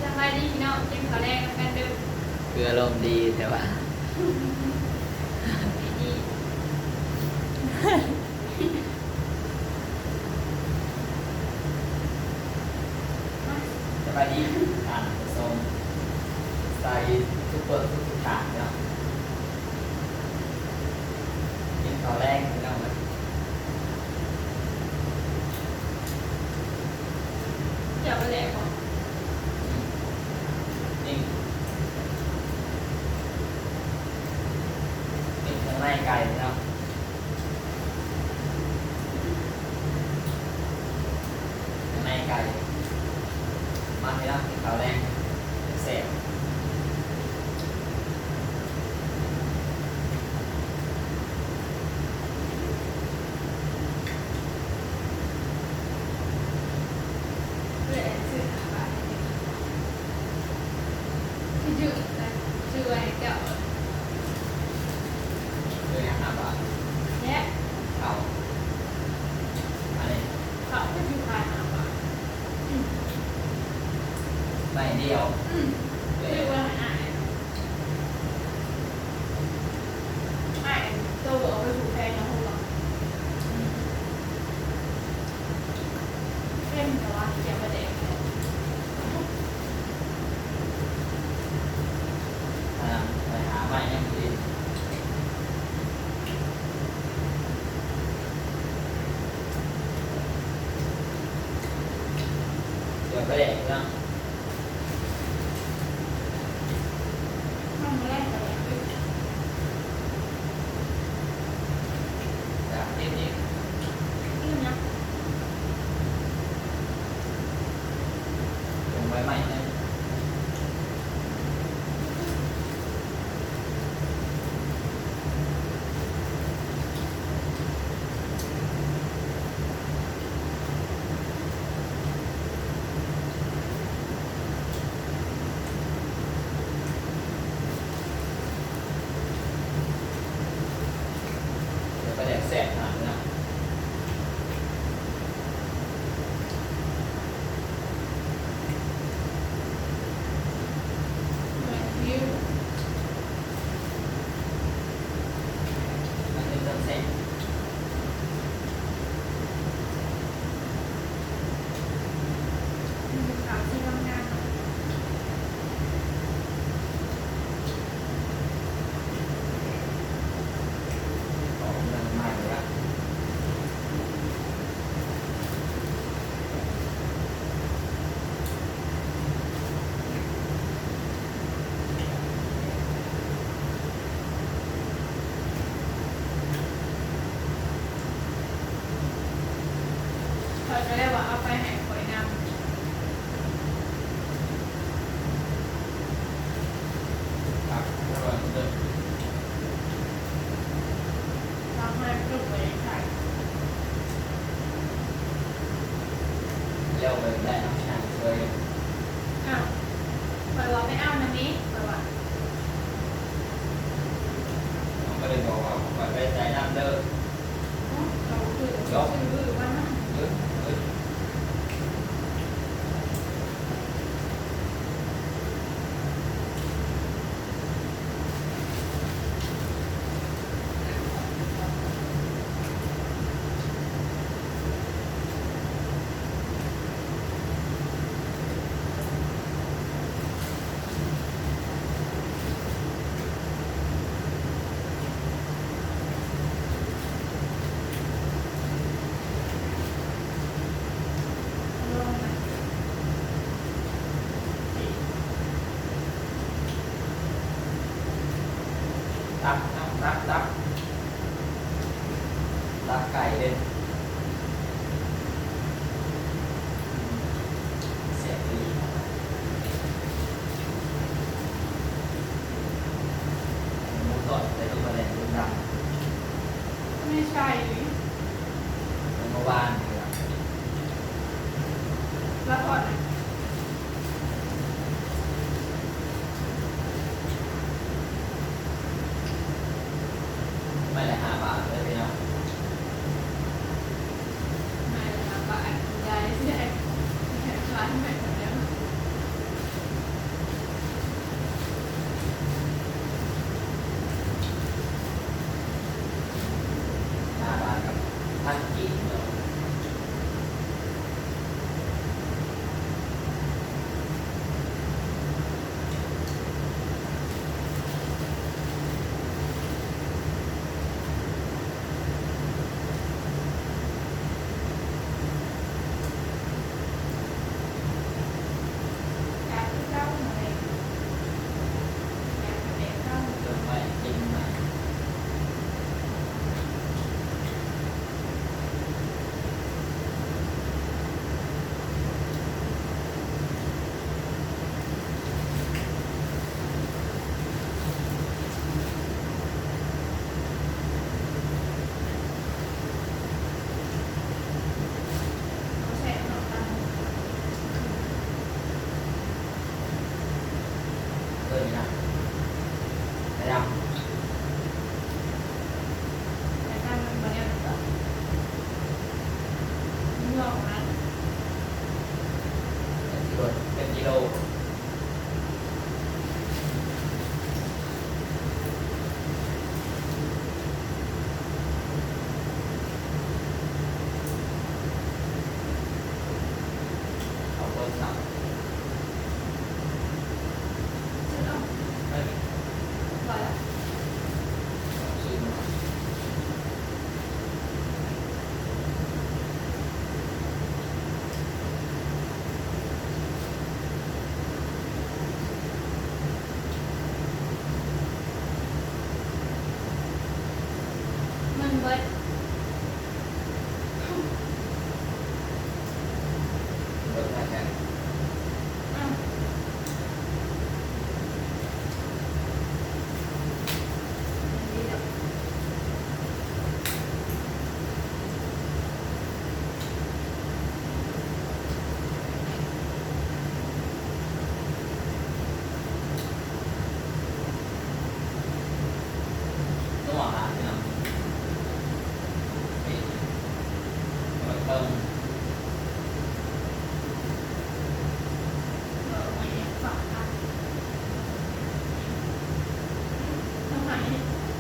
ສະບາຍດີພີ່ນ້ອງ ກິນເຂົ້າແລງນຳກັນເດີ້. ຄືອາລົມດີແທ້ຫວາ? ດີ ສະບາຍດີທ່ານຜູ້ຊົມ ສະບາຍດີທຸກຄົນທຸກທ່ານເນາະ. ກິນເຂົ້າແລງພີ່ນ້ອງເອີຍ. ເຈົ້າບໍ່ແລກບໍ? ນີ້ ນີ້ເຄື່ອງໃນໄກ່ພີ່ນ້ອງ. ເຄື່ອງໃນໄກ່ ມາພີ່ນ້ອງ ກິນເຂົ້າແລງແຊບໆ. ຊື້ຫຍັງຫ້າບາດ? ແລະ ເຂົ້າ ອັນນີ້ ເຂົ້າຄືຊິຂາຍຫ້າບາດ. ອືມ ໃບດຽວ. ອືມ ຊື້ໄວ້ໃຫ້ອ້າຍ. ອ້າຍໂຕເອົາໄປຜູກແພນນະ ຮູ້ບໍ່? ອືມ ເຄັມແຕ່ວ່າ ຂຽວປາແດກ. ອ່າ ໄປຫາໄມ້ຍັງອີກ. ເກືອບໄປແລ້ວເນາະ. ມັນບໍ່ໄດ້ປາແດກເດ້. ຢາກກິນອີກ. ກິນຫຍັງ? ເປັນໃບໄມ້ເລີຍ. ປາແດກແຊບຂະໜາດນັ້ນ. ມັນເປັນຕາແຊບ. ຂ້ອຍກະໄດ້ວ່າເອົາໄປໃຫ້ຂ້ອຍນຳ. ຜັກອະລ່ອຍເດີ. ຜັກແມ່ນເກັບໄວ້ໃສ່ ແລ້ວໄປໄດ້ນຳຊ່າງຊ່ວຍ. ອ້າວ ຂ້ອຍວ່າໄປເອົານຳແມ່ ຂ້ອຍວ່າ. ຂ້ອຍບໍ່ໄດ້ບອກວ່າຂ້ອຍໄປໃສ່ນຳເດີ. ເອີ ເອີ ເອີ. ຕັບ ຕັບ ຕັບ ຕັບ ຕັບໄກ່ເດ້. ແຊບອີ່ຫຼີ. ໝູທອດໃສ່ລົງໄປແລ້ວ ດຳ. ໄມ່ໃຊ່ ເມື່ອວານນີ້ລະ ລະທອດນະ. ໄມ້ລະຫ້າບາດເດີພີ່ນ້ອງ. ໄມ້ລະຫ້າບາດ ໄດ້ ໄດ້ ໄດ້ ໄດ້ ໄດ້. ນີ້ນະ ໄປດຳ ເປັນກິໂລ ເປັນກິໂລ. ເຂົ້າເບິ່ງເນາະ ມັນເບິດ ເບິ່ງໃຫ້ແທ້ ອ້າວ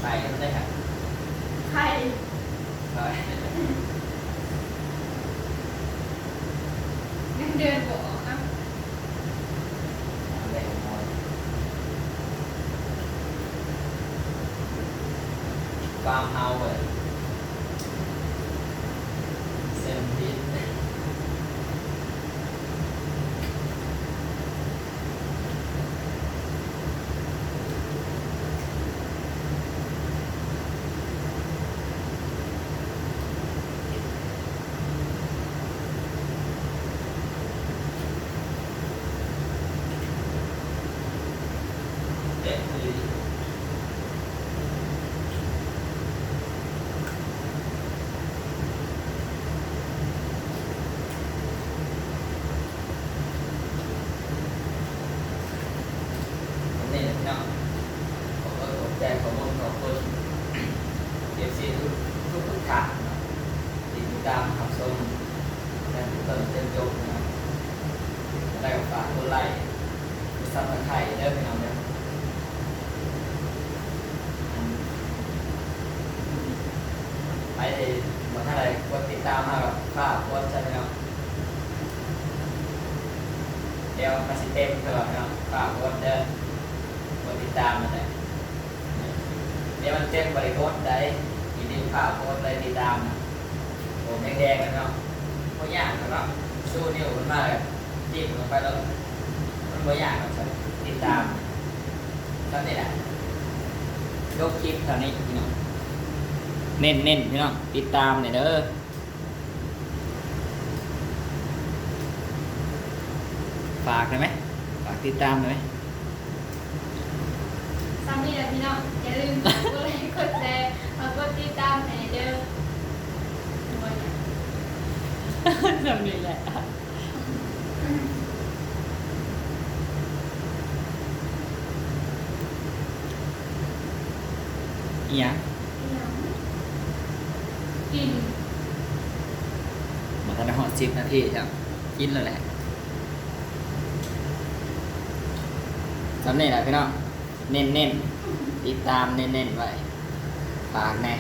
ໄຂ່ ໄຂ່ ໄຂ່ ໄຂ່ ຍັງເດີນບໍ່ອອກ ເອົ້າ ແລ້ວ ຟາມເຮົາເວີ້ຍ ເຊັນຕິດ. ນີ້ແຫຼະພີ່ນ້ອງ ຂອບອົກຂອບໃຈຂອບບຸນຂອບຄຸນ ເອັຟຊີ ທຸກໆທ່ານເນາະ ທີ່ຕິດຕາມຮັບຊົມຕັ້ງແຕ່ຕົ້ນຈົນຈົບເນາະ ແລ້ວກໍຝາກກົດໄລ້ ກົດຊັບສະໄຄເດີພີ່ນ້ອງເດີ ອັນ ໃຜທີ່ບໍ່ທັນໄດ້ກົດຕິດຕາມເຮົາກໍຝາກກົດຊະພີ່ນ້ອງ. ດຽວມັນຊິເຕັມຕະຫຼອດເນາະ ຝາກກົດເດີ ກົດຕິດຕາມຫັ້ນແຫຼະ ດຽວມັນເຕັມບໍ່ໄດ້ກົດໃດ ອີ່ນີ້ຝາກກົດເລີຍ ຕິດຕາມນະ ໂອ ແດງໆ ແລ້ວເນາະ ບໍ່ຍາກດອກເນາະ ຊູນິ້ວຂຶ້ນມາແລ້ວ ຈິ້ມລົງໄປໂລດ ມັນບໍ່ຍາກດອກ ຕິດຕາມ ສ່ຳນີ້ແຫຼະ ຈົບຄລິບເທົ່ານີ້ພີ່ນ້ອງ ເນັ້ນໆ ພີ່ນ້ອງ ຕິດຕາມແດ່ເດີ. ຝາກໄດ້ໄໝ? ຝາກຕິດຕາມໄດ້ໄໝ? ສ່ຳນີ້ແຫຼະພີ່ນ້ອງ ຢ່າລືມກົດໄລ້ກົດແຊ ແລ້ວກົດຕິດຕາມໃຫ້ເດີ ສ່ຳນີ້ແຫຼະ ອີ່ຫຍັງ? ອີ່ຫຍັງ? ກິນ ບໍ່ທັນໄດ້ຮອດສິບນາທີຊ້ຳ ກິນແລ້ວແຫຼະ ສ່ຳນີ້ແຫຼະພີ່ນ້ອງ ເນັ້ນໆ ຕິດຕາມເນັ້ນໆ ໄວ້ ຝາກແດ່.